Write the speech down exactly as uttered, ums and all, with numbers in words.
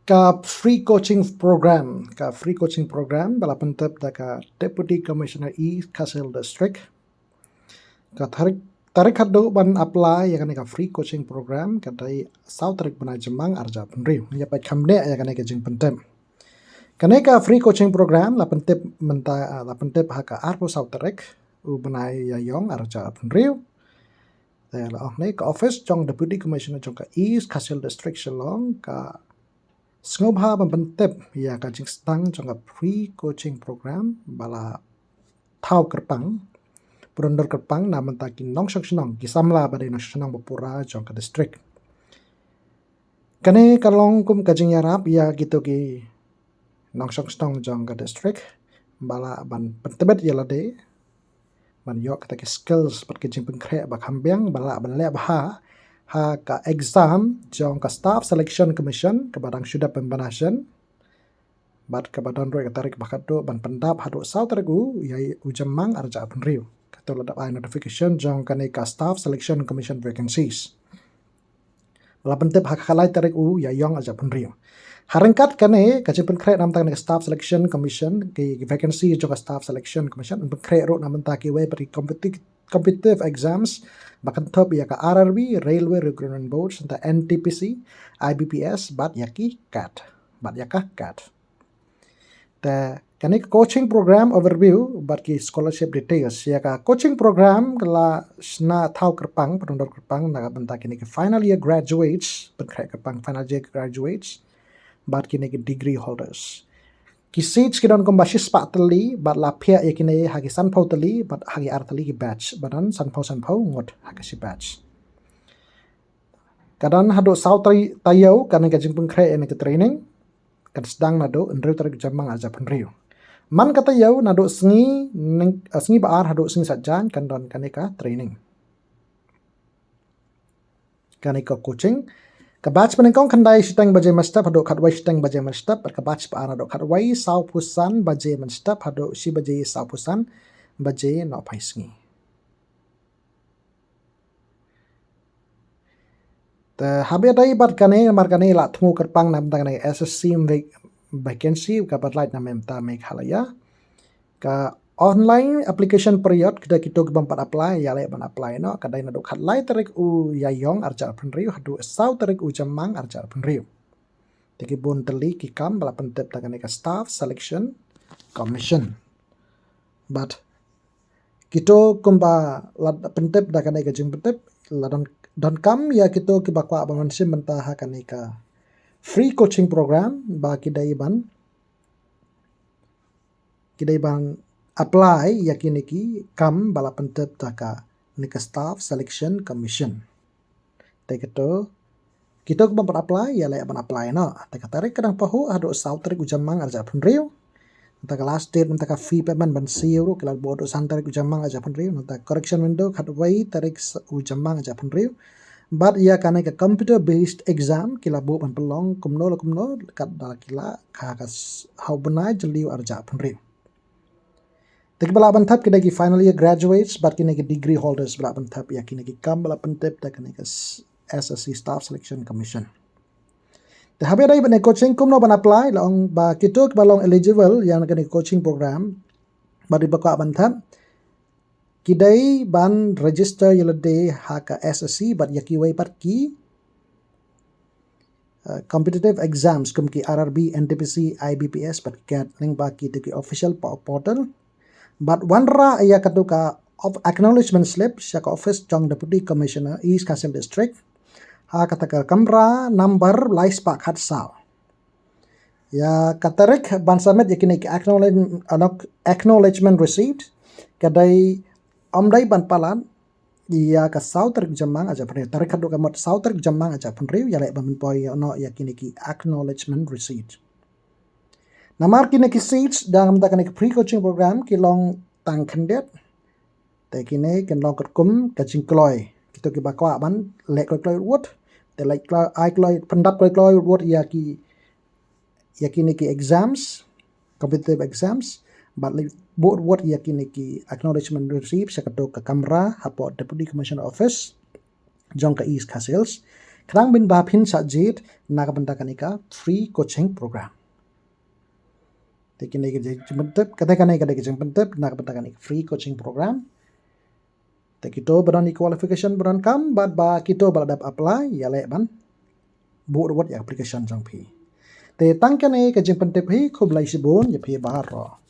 Ka free coaching program, ka free coaching program ba la pyntip da ka Deputy Commissioner East Khasi Hills District. Ka tarik, tarik haduh ban apply ïa kane ka free coaching program ka dei saw tarik bnai Jymmang arhajar arphew hynriew. Ïa peit kham bniah ïa kane ka jingpyntip. Kane ka free coaching program la pyntip mynta, ah, la pyntip ha ka arphew saw tarik u bnai Ïaïong arhajar arphew hynriew. Te la ong ne ka office jong Deputy Commissioner jong ka East Khasi Hills District Shillong ka sngewbha ban pyntip ïa ka jingsdang jong ka free coaching program ba la thaw kyrpang, pynrung kyrpang na bynta ki nongshong shnong, ki samla ba dei nongshong shnong ba pura jong ka district. Kane ka long kum ka jingïarap ïa kito ki nongshong shnong jong ka district ba lah ban pyntbit ïa lade, ban ïoh kita ki skills bad ki jingpynkhreh ba kham biang ba lah ban leh bha ha ka exam jong ka Staff Selection Commission kaba dang shu dep pynbna shen. Bad kaba don ruh ka tarik ba khatduh ban pyndap haduh saw tarik u, ïa u Jymmang arhajar arphew hynriew. Kato la dep ai notification jong kane ka Staff Selection Commission vacancies. La pyntip ha ka lai tarik u Ïaïong arhajar arphew hynriew. Ha ryngkat kane ka jingpynkhreh na bynta kane ka Staff Selection Commission, ki vacancy jong ka Staff Selection Commission, pynkhreh ruh na bynta kiwei pat ki competi-, competitive exams ba kynthup ïa ka R R B, Railway Recruitment Board, senta N T P C, I B P S bad ïa ki CAT, bad ïa ka CAT. Te kane ka coaching program overview bad ki scholarship details. Ïa ka coaching program ka la shna thaw kyrpang, pynrung kyrpang na ka bynta kine ki final year graduates, pynkhreh kyrpang final year graduates bad kine ki degree holders. Ki seats ki don kumba shispah tylli bad la phiah ïa kine ha ki sanphew tylli bad ha ki ar tylli ki batch, ba don sanphew sanphew ngut ha ki shi batch. Ka don haduh saw taïew kane ka jingpynkhreh ïa kane ka training. Kan sdang naduh hynriew tarik Jymmang arhajar arphew hynriew. Man ka taïew naduh sngi nyng-, ah, sngi ba ar haduh sngi Saitjaiñ kan don kane ka training, kane ka coaching. Ka batch ba nyngkong khyndai shiteng baje mynstep haduh khatwei shiteng baje mynstep, bad ka batch ba ar naduh khatwei sawphew san baje mynstep haduh shi baje sawphew san baje nohphai sngi. Te haba ïadei bad kane, namar kane la thmu kyrpang na bynta kane S S C vac-, vacancy kaba lait na mynta Meghalaya. Ka online application period, kita kito ki bym pat apply, ïaleh ban apply noh, ka dei naduh khatlai tarik u Ïaïong arhajar arphew hynriew haduh saw tarik u Jymmang arhajar arphew hynriew. Te ki bun tylli ki kam ba la pyntip da kane ka Staff Selection Commission. Bad kito kumba la pyntip da kane ka jingpyntip, la don, donkam ïa kito kiba kwah ban wan shim bynta ha kane ka free coaching program ba ki dei ban, ki dei ban apply ïa kine ki kam ba la pyntip da kane ka Staff Selection Commission. Te kito, kito ki bym pat apply, ïaleh ban apply noh. Te ka tarik ka dang pahuh haduh saw tarik u Jymmang arhajar arphew hynriew. Nangta ka last date, nangta ka fee payment ban siew ruh, ki la buh haduh san tarik u Jymmang arhajar arphew hynriew. Nangta correction window khatwei tarik s-, u Jymmang arhajar arphew hynriew. Bad ïa kane ka computer based exam ki la buh ban pynlong kumno la kumno, katba la ki lah, ha ka s-, ha u bnai Jylliew arhajar arphew hynriew. Te kiba lah ban thep ki dei ki final year graduates bad kine ki degree holders ba lah ban thep ïa kine ki kam ba la pyntip da kane ka s-, S S C Staff Selection Commission. Te haba ïadei bad kane ka coaching, kumno ban apply, la ong ba kito kiba long eligible ïa kane ka coaching program bad kiba kwah ban thep, ki dei ban register ïa lade ha ka S S C bad ïa kiwei pat ki uh, competitive exams kum ki R R B, N T P C, I B P S bad CAT lyngba kito ki official po-, portal. Bad wanrah ïa kato ka of acknowledgement slip sha ka office jong Deputy Commissioner East Khasi Hills District ha kata ka kamra number lai spah khatsaw. Ïa ka tarik ban submit ïa kine ki acknowledge-, acknowledgement receipt ka dei, ym dei ban palat ïa ka saw tarik Jymmang arhajar arphew hynriew. Tarik haduh ka mut saw tarik Jymmang arhajar arphew hynriew, ïaleh ban pynpoi noh ïa kine ki acknowledgement receipt. Namar kine ki seats da ka bynta kane ka free coaching program ki long tang khyndiat. Te kine kin long katkum ka jingkloi. Kito kiba kwah ban leh kloi kloi wut, te leh kloi, ai kloi, pyndap kloi kloi wut ïa ki, ïa kine ki exams, competitive exams, bad leit buh wut ïa kine ki acknowledgement receipt sha kato ka kamra hapoh Deputy Commissioner Office jong ka East Khasi Hills. Khnang mynba phin shah jied na ka bynta kane ka free coaching program. Te kane ka jingpyntip, kata kane ka dei ka jingpyntip na ka bynta kane ka free coaching program. Te kito ba don i qualification ba donkam bad ba kito ba la dep apply, ïaleh ban buh ruh ïa application jong phi. Te tang kane ka jingpyntip hi, khublei shibun ïa phi baroh.